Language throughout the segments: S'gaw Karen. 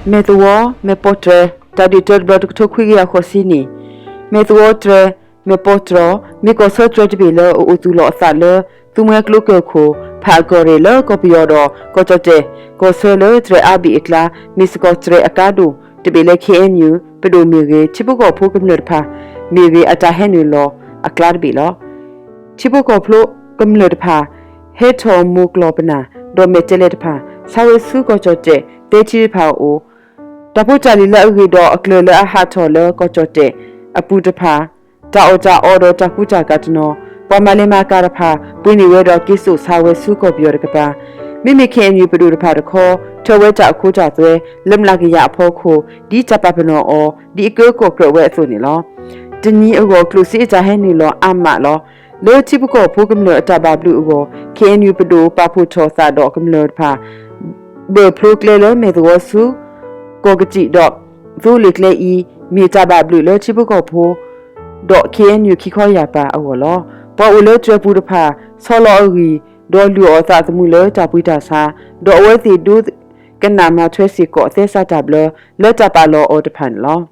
မဲၢ်သဝီ မဲၢ်ပီၣ်တြဲၤ တၢ်ဒုးတၢတဘျီ တကထိခွံကယၤဃိးဆံနံၣ်, မဲၢ်သဝီတြဲၤ မဲၢ်ပီၣ်တြီ မ့ၢ်ကီၢ်ဆၢတြဲၤတဘ့ၣ်လၢအအိၣ်သူၣ်လီၤအသးလၢ သူမှဲကျိကၢၢ်ခိၣ် ဖးအကီၢ်ရ့ၣ်လၢကီၢ်ပယီၤဒီး ကီၢ်ကၠီၣ်တဲၣ် ကီၢ်ဆၢလၢတြဲၤအါဘ့ၣ်အကျါ မ့ၢ်စ့ၢ်ကီးတြဲၤအကါဒိၣ်တဘ့ၣ်လၢ ခ့ၣ်အဲၣ်ယူၣ် ပဒိၣ်မ့ၢ်ဂ့ၤ ထံဖိကီၢ်ဖိကမျၢၢ်တဖၣ် မ့ၢ်ဂ့ၤ အတၢ်ဟဲနုာ်လီၤအကျါတဘ့ၣ်လီၤ. ထံဖိကီၢ်ဖိကမျၢၢ်တဖၣ် ဟဲထီၣ်မိၢ်ကျီၢ်ပနၢ် ဒီးမဲာ်တဲးလဲးတဖၣ် ဆါဝဲဆူကီၢ်ကၠီၣ်တဲၣ် သဲထံတဖၣ်အအိၣ်, တၢ်ဖိတၢ်လံၤလၢအဂ့ၢ်ဒီးအကျၢၤလၢအဟးထီၣ်လၢကီၢ်ကၠီၣ်တဲၣ်အပူၤတဖၣ်, တၢ်အီၣ်တၢ်အီဒီးတၢ်ကူတၢ်ကၤတနီၤ, ပှၤမၤလဲၤမၤကၤတဖၣ် ပှ့ၤန့ၢ်ဝဲဒီးက့ၤစိာ်ဆါဝဲဆူကီၢ်ပယီၤတကပၤ, မ့မ့ၢ် ခ့ၣ်အဲၣ်ယူၣ် ပဒိၣ်တဖၣ်တခီ ထၢဝဲတၢ်အခိတၢ်သွဲ လၢမျးကယၤအဖီခိၣ် ဒ်တၢ်ပာ်ပနီၣ်အီၤ ဒ်အကၢကီၢ်ကြၢးဝဲအသိးန့ၣ်လီၤ. တနံၤအဂီၢ် ကျိၣ်စ့အတၢ်ဟဲနုာ်လီၤအါမးလီၤ. လၢထံဖိကီၢ်ဖိကမျၢၢ်အတၢ်ဘၣ်ဘျုးအဂီၢ် ခ့ၣ်အဲၣ်ယူၣ် ပဒိၣ်ပာ်ဖှိၣ်ထီၣ်သးဒီးကမျၢၢ်တဖၣ် ဘၢၣ်ဖျိကျဲလၢမဲၢ်သဝီဆူ ကီၢ်ကစံၣ်ဒီး သိလ့ၣ်ကျဲအံၤ မ့ၢ်တၢ်ဘၣ်ဘျုးလၢထံဖိကီၢ်ဖိ ဒီး ခ့ၣ်အဲၣ်ယူၣ် ခံခီယၢ်ပၤအဂီၢ်လီၤ. ပှၤအိၣ်လၢတြဲၤပူၤတဖၣ် ဆီလီၤအဂံၢ် ဒီးလုၢ်အီၣ်သးသမူလၢတၢ်ပှ့ၤတၢ်ဆါ, ဒီးအဝဲသ့ၣ်ဒိကနၣ်မၤထွဲစ့ၢ်ကီးသဲစးတၢ်ဘျၢ လၢတၢ်ပာ်လီၤအီၤတဖၣ်န့ၣ်လီၤ.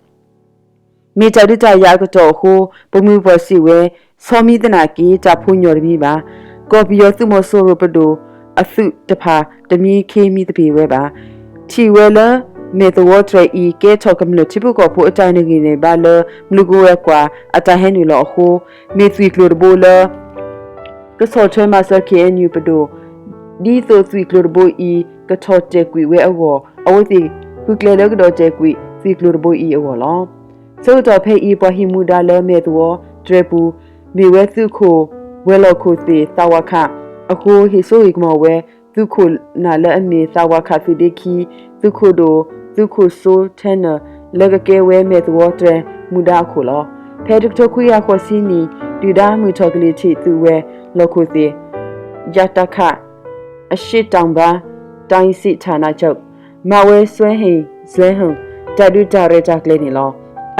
မ့ၢ်တၢ်ဒုးတၢ်ယၤအကတီၢ်အဃိ ပမိၢ်ပှၢ်စံးဝဲ ဆီမံသနာ်က့ တၢ်ဖိညီတမံၤဘၣ်. ကီၢ်ပယီၤသုးမီၤစိရိၤပဒိၣ်အသုးတဖၣ် တမံခ့မံသပ့ၤဝဲဘၣ်. ထံၣ်ဝဲလၢ မဲၢ်သဝီတြဲၤအံၤ ကဲထီၣ်ကမျၢၢ်ထံဖိကီၢ်ဖိအတၢ်နဂံၢ်န့ၢ်ဘါလၢ မုၢ်ကဝဲၤကွာ်အတၢ်ဟဲနုာ်လီၤအဃိ မ့ၢ်သွံၣ်ကျိၤတဘိလၢ ကဆီၣ်ထွဲမၤစၢၤ ခ့ၣ်အဲၣ်ယူၣ် ပဒိၣ် ဒ်သိးသွံၣ်ကျိၤတဘိအံၤ ကထီၣ်တဲာ်ကွံာ်ဝဲအဂီၢ် အဝဲသ့ၣ်ဃုကျဲလၢကဒီးတဲာ်ကွံာ် သွံၣ်ကျိၤတဘိအံၤအဂီၢ်လီၤ. ဆၢကတီၢ်ဖဲအံၤ ပှၤဟံးမူဒါလၢမဲၢ်သဝီတြဲၤပူၤ မ့ၢ်ဝဲသုးခိၣ်ဝဲၤလီၢ်ခိၣ်သ့ၣ် သးဝးခး အဃိ ဟ့ၣ်စိဟ့ၣ်ကမီၤဝဲ သုးခိၣ်နၢ်လၢအမ့ၢ် သးဝးခး သုးဒ့ခံ, သုးခိၣ်ဒိၣ် သုးခိၣ်စိ ထဲနၢၣ် လၢကကဲဝဲမဲၢ်သဝီတြဲၤမူဒါအခိၣ်လီၤ. ဖဲတကထိခွံကယၤဃိးဆံနံၣ် ဒုၣ်ဒါမုၢ်ထီၣ်ကလံၤထံးသုးဝဲၤလီၢ်ခိၣ်သ့ၣ် ရတခ အရှေ့တောင်ပိုင်း တိုင်းစစ်ဌာနချုပ် မၤဝဲစွဲဟ့ၣ်စွဲဟ့ၣ် တၢ်ဒုးတၢ်ရဲၣ်တၢ်ကျဲၤန့ၣ်လီၤ.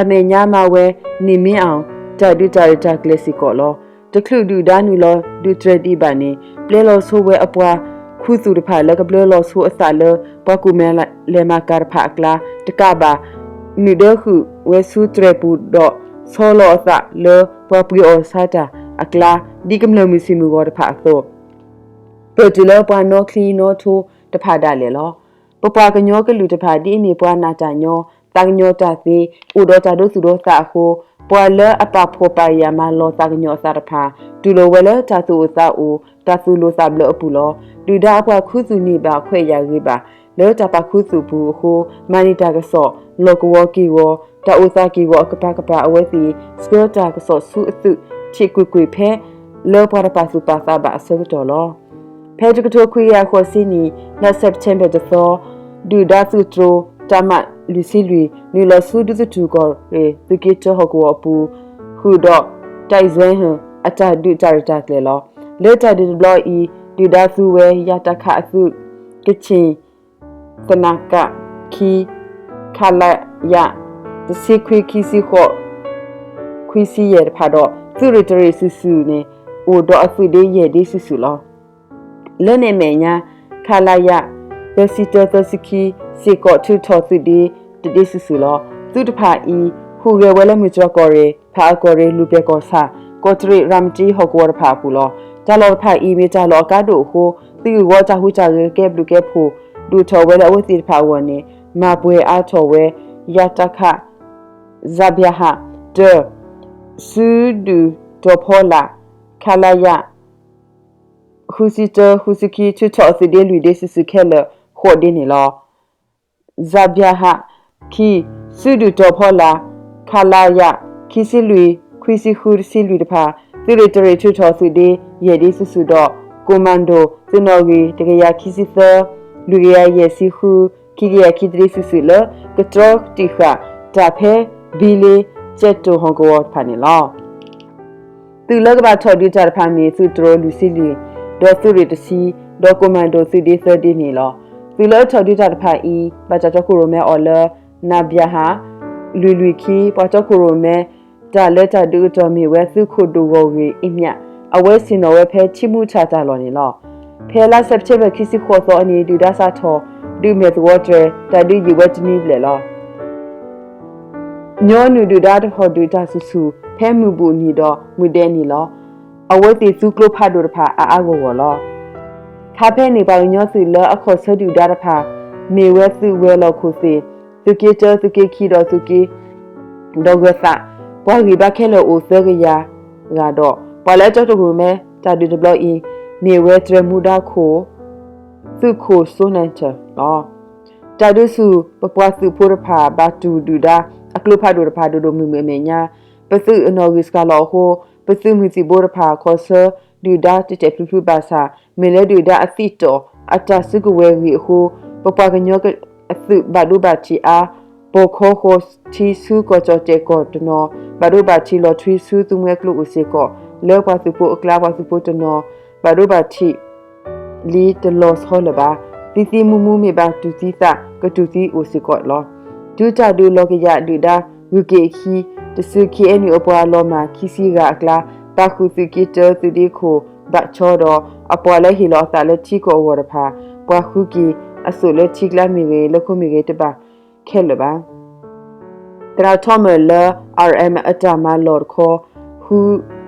အမဲာ်ညါမၤဝဲ နေမင်းအောင် တၢ်ဒုးတၢ်ရဲၣ်တၢ်ကျဲၤစ့ၢ်ကီးလီၤ. တချုးဒုၣ်ဒါနုာ်လီၤဒုးတြဲၤဒံးဘၣ်န့ၣ် ပျဲလီၤဆိဝဲအပှၤခူသူၣ်တဖၣ်လၢကဘျၢလီၤဆိအသးလၢ ပှၤကူၣ်မဲလဲၤမၤကၤတဖၣ်အကျါ တကးဘၣ် နုာ်ဒၢဟုၣ်ဝဲဆူတြဲၤပူၤဒီး ဆီလီၤအသးလၢပှၤပှ့ၤအီၣ်ဆါတၢ်အကျါ ဒ်ကမျၢၢ်မုၢ်ဆ့ၣ်မုၢ်ဂီၤတဖၣ်အသိး ပၢၢ်တုၤလၢပှၤနီၣ်ချံနီၣ်ထိတဖၣ်ဒၣ်လဲာ်လီၤ. ပပှၤကညီကလုာ်တဖၣ် ဒ်အမ့ၢ်ပှၤနာ်တၢ်ညီ သးကညီၤတၢ်သ့ အိၣ်ဒီးတၢ်ဒိသူၣ်ဒိသးအဃိ ပှၤလၢအပာ်ဖှိၣ်ပာ်ယာ်မၤလီၤသးကညီၤအသးတဖၣ် တူၢ်လိာ်ဝဲလၢတၢ်သူၣ်အိၣ်သးအိၣ် တၢ်သူၣ်လိၤသးဘျၢအပူၤလီၤ. ဒုၣ်ဒါအပှၤခူသူၣ်န့ၢ်ဘၣ်ခွဲးယာ်ဂ့ၤဘၣ် လၢတၢ်ပာ်ခူသူၣ်ပူၤအဃိ မၤန့ၢ်တၢ်ကစီၣ် လီၢ်ကဝီၤက့ၢ်ဂီၤ တၢ်အိၣ်သးက့ၢ်ဂီၤအကပၤကပၤ အဝဲသ့ၣ် ဆှၢတၢ်ကစီၣ်ဆူအသုး ထံးကွ့ၢ်ကွ့ၢ်ဖဲ လၢပှၤတပာ်သူၣ်ပာ်သးဘၣ်အဆၢကတီၢ်လီၤ. ဖဲတကထိခွံကယၤဃိးဆံနံၣ် လါစဲးပထ့ဘၢၣ်တသီ ဒုၣ်ဒါသုးတြိၤ တၢ်မးလွံၢ်ဆံလွံၢ် နုာ်လီၤဆူဒူသထူၣ်ကီၢ်ရ့ၣ် သုးက့တၢဟီၣ်ကဝီၤအပူၤ ဃုာ်ဒီး တၢ်အံၣ်စွဲဟၢၣ် အတၢ်ဒုးတၢ်ရဲၣ်တၢ်ကျဲၤလီၤ. လၢတၢ်ဒုးတဘျီအံၤ ဒုၣ်ဒါသူဝဲ ရတခ အသုး ကချင် သနာ်က ခံ ခလရ တဆံခွံ ခံဆံဃိး ခွံဆံယဲၢ်တဖၣ်ဒီး သုးရ့ၣ်တရ့ၣ်စုာ်စုာ်န့ၣ် အိၣ်ဒီးအသုးဒ့ယဲၢ်ဒ့စုာ်စုာ်လီၤ. လၢန့ၣ်အမဲာ်ညါ ခလရ သၢဆံတၢ သၢဆံခံ စ့ၢ်ကီးထုးထီၣ်သုးဒ့တဒ့စုာ်စုာ်လီၤ. သုးတဖၣ်အံၤ ဟူးဂဲၤဝဲလၢမုၢ်တြီၢ်ကီၢ်ရ့ၣ် ဖးအၢကီၢ်ရ့ၣ် လူၢ်ပျဲၢ်ကီၢ်ဆၣ် ကီးတရံး ရၤမတံဟီၣ်ကဝီၤတဖၣ်အပူၤလီၤ. တၢ်လီၢ်တဖၣ်အံၤ မ့ၢ်တၢ်လီၢ်အကါဒိၣ်အဃိ သုးဂ့ၢ်ဝီတၢ်ဟူးတၢ်ဂဲၤကဲဘျုးကဲဖှိၣ် ဒိၣ်ထီၣ်ဝဲလၢအဝဲသ့ၣ်တဖၣ်အဂီၢ်န့ၣ် မၤပှဲၤအါထီၣ်ဝဲ ရတခ စဘျဟ တၢ စုဒုၣ်တီၤဖီလာ် ခလရ ဃုဆံတၢ ဃုဆံခံ ထုးထီၣ်အသုးဒ့လွံၢ်ဒ့စုာ်စုာ်ခဲလၢာ် ဃိးဒ့န့ၣ်လီၤ. စဘျဟ ခံ စုဒုၣ်တီၤဖီလာ် ခလရ ခံဆံလွံၢ် ခွံဆံဃု တဆံလွံၢ်တဖၣ် သုးရ့ၣ်တရ့ၣ်ထုးထီၣ်သုးဒ့ ယဲၢ်ဒ့စုာ်စုာ်ဒီး ကိၣ်မၣ်ဒိၣ် သုးနီၣ်ဂံၢ် တကယၤခံဆံသၢ လွံၢ်ကယၤယဲၢ်ဆံဃု ခံကယၤခံတဒ့စုာ်စုာ်လၢ ကတြီတံာ်ဃာ်တၢ်ဖဲ ဘံလ့ ကၠဲးတိၣ်ဟီၣ်ကဝီၤတဖၣ်န့ၣ်လီၤ. သုးလၢကဘၣ်ထီၣ်ဒုးတၢ်တဖၣ်မ့ၢ် သုးတြိၤလွံၢ်ဆံလွံၢ် ဒီးသုးရ့ၣ်တဆံ ဒီးကိၣ်မၣ်ဒိၣ်သုးဒ့သၢဒ့န့ၣ်လီၤ. သုးလၢအထီၣ်ဒုးတၢ်တဖၣ်အံၤ ဘၣ်တၢ်တီခိၣ်ရိၣ်မဲအီၤလၢ နဘျဟ လွံၢ်လွံၢ်ခံ ပှၤတီခိၣ်ရိၣ်မဲ တၢ်လၢတၢ်ဒုးအကတီၢ်မ့ၢ်ဝဲသုးခိၣ်ဒိၣ်ဂီၢ်ဂ့ၤအ့မၠး အဝဲဆ့ၣ်နီၤဝဲဖဲထံမူထၣ်တၢ်လီၢ်န့ၣ်လီၤ. ဖဲလါစဲးပထ့ဘၢၣ်ခံဆံဃိးသီအနံၤ ဒုၣ်ဒါစးထီၣ် ဒုးမဲာ်သဝီတြဲၤ တၢ်ဒုးယံာ်ဝဲတနွံဘျဲၣ်လီၤ. ညီနုၢ်ဒုၣ်ဒါတဟီၣ်ဒုးတၢ်ဆူၣ်ဆူၣ် ဖဲမုၢ်ဘူၣ်နံၤဒီးမုၢ်ဒဲးနံၤလီၤ. အဝဲသ့ၣ်သူကျိဖးဒိၣ်တဖၣ်အါအါဂီၢ်ဂီၢ်လီၤ. ခါဖဲန့ၣ် ပှၤကညီသုးလၢအခီၣ်ဆၢဒုၣ်ဒါတဖၣ် မ့ၢ်ဝဲသုးဝဲၤလီၢ်ခိၣ်သ့ၣ်, သုးက့တၢ, သုးက့ခံဒီးသုးက့ ဒီးဂၢၤသး, ပှၤဂံၢ်ဘါခဲလၢာ်အိၣ်သၢကယၤဂၤဒီး ပှၤလၢအတီတရူးမဲတၢ်ဒုးတဘျီအံၤ မ့ၢ်ဝဲတြဲၤမူဒါခိၣ် သုးခိၣ်စိနၣ်တၢၢ်လီၤ. တၢ်ဒုးဆူၣ် ပပှၤသုးဖိတဖၣ် ဘၣ်တူၢ်ဒုၣ်ဒါအကျိဖးဒိၣ်တဖၣ် ဒိၣ်ဒိၣ်မုၢ်မုၢ်အမဲာ်ညါ, ပသုးအနီၣ်ဂံၢ်စှၤလီၤအဃိ ပသုးမုၢ်သံၣ်ဘိတဖၣ် ခီၣ်ဆၢဒုၣ်ဒါတဲာ်တဲာ်ဖျုးဖျုးဘၣ်ဆၣ် မ့ၢ်လၢဒုၣ်ဒါအသံတီၣ် အတၢ်စုကဝဲၤဂ့ၢ်အဃိ ပပှၤကညီအသုးဘၣ်ဒိဘၣ်ထံးအါ, ပိာ်ခီဃီၤထံဆူကီၢ်ကၠီၣ်တဲၣ်ကီၢ်တနီၤ ဘၣ်ဒိဘၣ်ထံးလီၤထွံဆူသူမှဲကျိအိၣ်စ့ၢ်ကီး, လၢပှၤသုးဖိအကျါ ပှၤသုးဖိတနီၤ ဘၣ်ဒိဘၣ်ထံး လံတလီၤဆီလၢၤဘၣ်. သံသံမူမူမ့ၢ်ဘၣ်တူၢ်သံသး ကတူၢ်သံအိၣ်စ့ၢ်ကီးလီၤ. တုၤတၢ်ဒုးလီၤကယၤဒုၣ်ဒါဂုၤက့ၤအခံတစု ခ့ၣ်အဲၣ်ယူၣ် အပှၤလီၤမၢ်ခံဆံဂၤအကျါ ပာ်ဃုာ်သုးက့တၢ သုးဒ့ခိၣ်ဘၣ်ဆီဒီး အပှၤလၢဟ့ၣ်လီၤအသးလၢထံကီၢ်အဂီၢ်တဖၣ် ပှၤဃုက့ၤအစိၣ်လၢထံကျါမ့ၢ်ဂ့ၤ လၢခိမ့ၢ်ဂ့ၤတဘၣ်ခဲလၢာ်ဘၣ်. သရၣ်ထီမၢၢ်လၢ အၣ်အၣ်အမ် အတၢ်မၤလီၢ်တခီ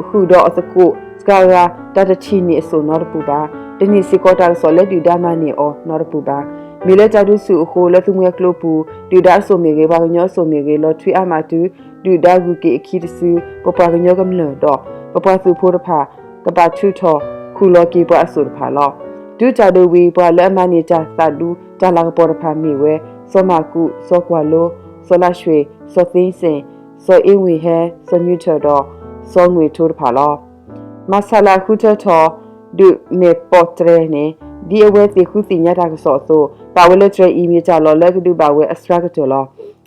ဃုာ်ဒီးအသကိးစှၤဂၤ တၢ်တထံၣ်န့ၢ်အစိၣ်နီတပူၤဘၣ်. တန့ၢ်စ့ၢ်ကီးတၢ်ကစီၣ်လၢဒုၣ်ဒါမၤန့ၢ်အီၤနီတပူၤဘၣ်. မ့ၢ်လၢတၢ်ဒုးဆူၣ်အဃိ လၢသူမှဲကျိပူၤ ဒုၣ်ဒါအစိၣ်မ့ၢ်ဂ့ၤ ပှၤကညီအစိၣ်မ့ၢ်ဂ့ၤ လီၤထွံအါမးတုၤ ဒုၣ်ဒါဂုၤက့ၤအခံတစု ပပှၤကညီကမျၢၢ်ဒီး ပပှၤသုးဖိတဖၣ် ကဘၣ်ထုးထီၣ်ခူၣ်လီၤက့ၤပှၤအစိၣ်တဖၣ်လီၤ. တုၤတၢ်ဒုးဝံၤ ပှၤလၢအမၤန့ၢ်တၢ်သးဒူတၢ်လၤကပီၤတဖၣ်မ့ၢ်ဝဲ စီၤမၢ်ကူး, စီၤကွၢ်လိ, စီၤလါရွ့ၣ်, စီၤသ့စ့ၣ်, စီၤအ့ဝ့ၢ်ဟဲ, စီၤညူထၢၣ်ဒီး စီၤငွ့ၣ်ထိတဖၣ်လီၤ. မၤဆါလၤဃုထၢထီၣ် ဒုးမဲၢ်ပီၣ်တြဲၤန့ၣ် ဒ်အဝဲသ့ၣ်ဃုသ့ၣ်ညါတၢ်ကစီၣ်အသိး ပာ်ဝဲလၢတြဲၤအံၤမ့ၢ်တၢ်လီၢ်လၢကဒုးဘၣ်ဝဲအစှၤကတၢၢ်လီၤ.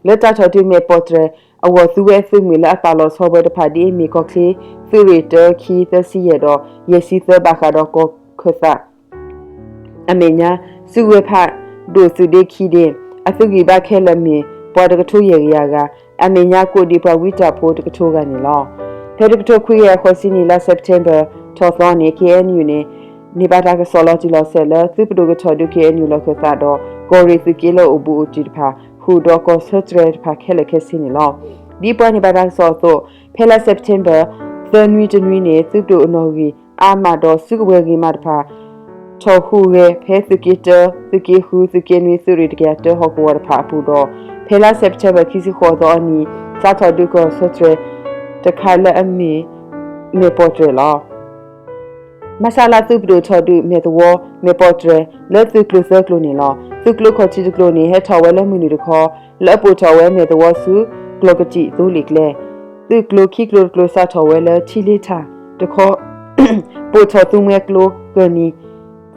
လၢတၢ်ထီၣ်ဒုးမဲၢ်ပီၣ်တြဲၤအဂီၢ် သုဝဲအသုးမုၢ်လၢအပာ်လီၤဆီဝဲတဖၣ် ဒ်အမ့ၢ်ကီၢ်ချ့ သုးရ့ၣ်တၢ ခံ သၢဆံယဲၢ်ဒီး ယဲၢ်ဆံသၢ ဘၣ်ဃးဒီးကီၢ်ခၢၣ်သး အမဲာ်ညါ စုကဝဲၤဖးဒိၣ်သုးဒ့ခံဒ့ အသုးဂံၢ်ဘါခဲလၢာ်မ့ၢ် ပှၤတကထိယဲၢ်ကယၤဂၤ အမဲာ်ညါ ကိးဒံးပှၤဝံတၢ်ဖိတကထိဂၤန့ၣ်လီၤ. ဖဲတကထိခွံကယၤဃိးဆံနံၣ် လါ September ထီၣ်သီန့ၣ် ခ့ၣ်အဲၣ်ယူၣ်န့ၣ် န့ၢ်ဘၣ်တၢ်ကစီၣ်လီၤတံၢ်လီၤဆဲးလၢ သုးပဒိၣ်ကထီၣ်ဒုး ခ့ၣ်အဲၣ်ယူၣ် လီၢ်ခၢၣ်သးဒီး ကီၢ်ရ့ၣ်သုးက့လၢအိၣ်ဘူးအိၣ်တံၢ်တဖၣ် ဃုာ်ဒီးကီၢ်ဆၢတြဲၤတဖၣ်ခဲလၢာ်ခဲဆ့န့ၣ်လီၤ. ဒ်ပှၤန့ၢ်ဘၣ်တၢ်ကစီၣ်အသိး ဖဲလါ September သၢနွံတနွံန့ၣ် သုးပဒိၣ်အနီၣ်ဂံၢ်အါမးဒီးစုကဝဲၤဂ့ၤမးတဖၣ် ထီၣ်ဟူးဂဲၤဖဲသုးက့တၢ, သုးက့ဃု, သုးက့နွံ, သုးရ့ၣ်တကယၤတၢ ဟီၣ်ကဝီၤတဖၣ်အပူၤဒီး ဖဲလါ September ခံဆံဃိးသီအနံၤ စးထီၣ်ဒုးကီၢ်ဆၢတြဲၤတခါလၢအမ့ၢ် မဲၢ်ပီၣ်တြဲၤလီၤ. မၤဆါလၤသုးပဒိၣ်ထီၣ်ဒုးမဲၢ်သဝီ မဲၢ်ပီၣ်တြဲၤ လၢသုးကျိၤသၢကျိၤန့ၣ်လီၤ. သုးကျိၤခီၣ်ထံးတကျိၤန့ၣ် ဟဲထီၣ်ဝဲလၢမုၢ်နုာ်တခီ လၢအပိာ်ထီၣ်ဝဲမဲၢ်သဝီဆူ ကျီၢ်ကတံာ်သိလ့ၣ်ကျဲ သုးကျိၤခံကျိၤတကျိၤစးထီၣ်ဝဲလၢထံလ့ထၣ်တခီ ပိာ်ထီၣ်သူမှဲကျိကၢၢ်နံၤ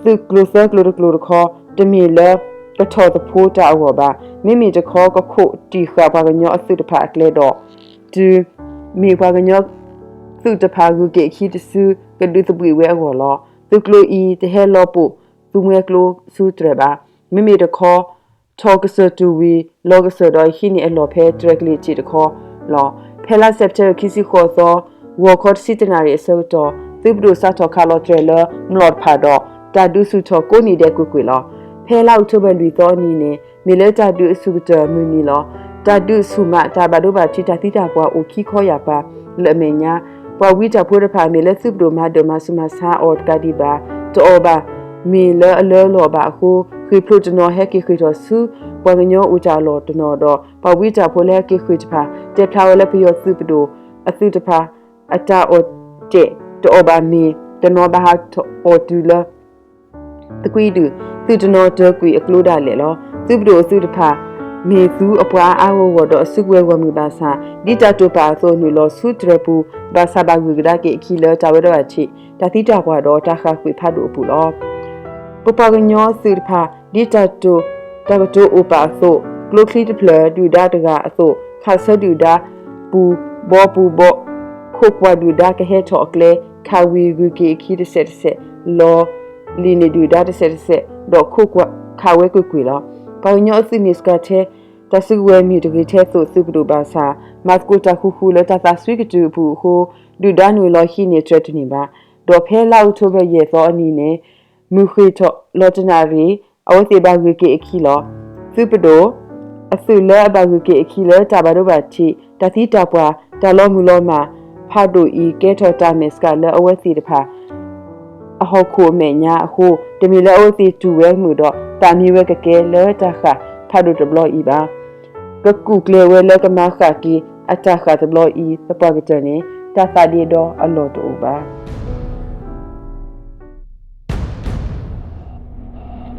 သုးကျိၤသၢကျိၤတကျိၤတခီ တမ့ၢ်လၢကထီၣ်သဖှိတၢ်အဂီၢ်ဘၣ်. မ့မ့ၢ်တခီ ကခိးတံၢ်ဃာ်ပှၤကညီအသုးတဖၣ်အကျဲဒီး တုၤမ့ၢ်ပှၤကညီသုးတဖၣ်ဂုၤက့ၤအခံတစု ကဒုးသဘှံးဝဲအဂီၢ်လီၤ. သုးကျိၤအံၤ တဟဲလီၤပိာ်သူမှဲကျိဆူတြဲၤဘၣ်. မ့မ့ၢ်တခီ ထီၣ်ကစၢၢ်တူၢ်ဝံၤ လီၤကစၢၢ်ဒီးဟံးန့ၢ်အလီၢ်ဖဲတြဲၤကလံၤထံးတခီလီၤ. ဖဲလါ September ခံဆံဃိးသီ ဂီၤခီတဆံတနၣ်ရံၣ်အဆၢကတီၢ် သုးပဒိၣ်စးထီၣ်ခးလီၤတြဲၤလၢမျိာ်တဖၣ်ဒီး တၢ်ဒုးဆူၣ်ထီၣ်ကိးနံၤဒဲးကွ့ၢ်ကွ့ၢ်လီၤ. ဖဲလါအီးကထိဘၢၣ်လွံၢ်သီအနံၤန့ၣ် မ့ၢ်လၢတၢ်ဒုးအဆူၣ်ကတၢၢ်မုၢ်နံၤလီၤ. တၢ်ဒုးဆူၣ်မး တၢ်ဘၣ်ဒိဘၣ်ထံးတၢ်သံတၢ်ပှၢ်အိၣ်ခံခီယၢ်ပၤလၢအမဲာ်ညါ ပှၤဝံတၢ်ဖိတဖၣ် မ့ၢ်လၢသုးပဒိၣ်မၤဒၢၣ်မၤဆူးမၤဆါအီၤတကးဒံးဘၣ် တအီၣ်ဘၣ် မ့ၢ်လၢအလၢအလီၢ်ဘၣ်အဃိ ဃ့ၢ်ဖျိးတနီၤဟဲက့ၤဃ့ၢ်ထီၣ်ဆူ ပှၤကညီအိၣ်တၢ်လီၢ်တနီၤဒီး ပှၤဝံတၢ်ဖိလၢဟဲက့ၤဃ့ၢ်တဖၣ် တဲဖျါဝဲလၢပယီၤသုးပဒိၣ်အသုးတဖၣ် အတၢ်အီၣ်တဲာ်တအီၣ်ဘၣ်မ့ၢ် တနီၤဘၣ်ဟးထီၣ်အီၣ်တုၤလၢ သကွံဒုၣ် သုးတနီၤတၢၤကွံာ်အကျိဒၣ်လဲာ်လီၤ. သုးပဒိၣ်အသုးတဖၣ် မ့ၢ်သူအပှၤအါအါဂီၢ်ဂီၢ်ဒီးအစုကဝဲၤဂီၢ်မုၢ်ဘၣ်ဆၣ် ဒ်တၢ်တိာ်ပာ်အသိး နုာ်လီၤဆူတြဲၤပူၤ ဘၣ်ဆၣ်ဘၣ်ဂုာ်ကဒါက့ၤအခံလၢတၢ်ဝဲဒိဘၣ်ထံး တၢ်သံတၢ်ပှၢ်ဒီးတၢ်ဃၣ်ကွံာ်ဖးဒိၣ်အပူၤလီၤ. ပပှၤကညီသုးတဖၣ် ဒ်တၢ်တိာ် တၢ်ကတိၤအိၣ်ပာ်အသိး ကျိချံတဖျၢၣ် ဒုၣ်ဒါတဂၤအသိး ခးဆၢဒုၣ်ဒါ ပူၤဘီပူၤဘီ ခိးကွၢ်ဒုၣ်ဒါကဟဲထီၣ်အကျဲ ခးဝံၤဂုၤက့ၤအခံတစဲးတစဲး လီၤလံၤန့ၢ်ဒုၣ်ဒါတစဲးတစဲး ဒီးခိးကွၢ်ခးဝဲကွ့ၢ်ကွ့ၢ်လီၤ. ပှၤကညီအသုးမ့ၢ်စှၤထဲ တၢ်စုကဝဲၤမ့ၢ်တဂ့ၤထဲသိးသုးပဒိၣ်ဘၣ်ဆၣ် မၤသကိးတၢ်ဃူဃူလၢတၢ်သးစွံကတုၤအပူၤအဃိ ဒုၣ်ဒါနုာ်လီၤဟံးန့ၢ်တြဲၤတန့ၢ်ဘၣ်. ဒီးဖဲလါအီးကထိဘၢၣ်ယဲၢ်သီအနံၤန့ၣ် မုၢ်ဃ့ၢ်ထီၣ်လီၤတနၣ်ရံၣ် အဝဲသ့ၣ်ဘၣ်ဂုၤက့ၤအခံလီၤ. သုးပဒိၣ်, အသုးလၢအဘၣ်ဂုၤက့ၤအခံလၢတၢ်ဘၣ်ဒိဘၣ်ထံး, တၢ်သံတၢ်ပှၢ်, တၢ်လီၤမုၢ်လီၤမၢ်, ဖးဒိၣ်အံၤ ကဲထီၣ်တၢ်မဲာ်ဆှးလၢအဝဲသ့ၣ်တဖၣ် အဟီၣ်ခိၣ်အမဲာ်ညါအဃိ, တမ့ၢ်လၢအဝဲသ့ၣ်တူၢ်ဝဲမုာ်ဒီး သးမံဝဲကကဲလၢတၢ်ဃၣ်ဖးဒိၣ်တဘျီအံၤဘၣ်. ကကူၣ်ကျဲၤဝဲလၢကမၤဃၣ်က့ၤအတၢ်ဃၣ်တဘျီအံၤသပှၢ်ကတၢၢ်န့ၣ် တၢ်သးဒ့ဒီအလီၢ်တအိၣ်ဘၣ်.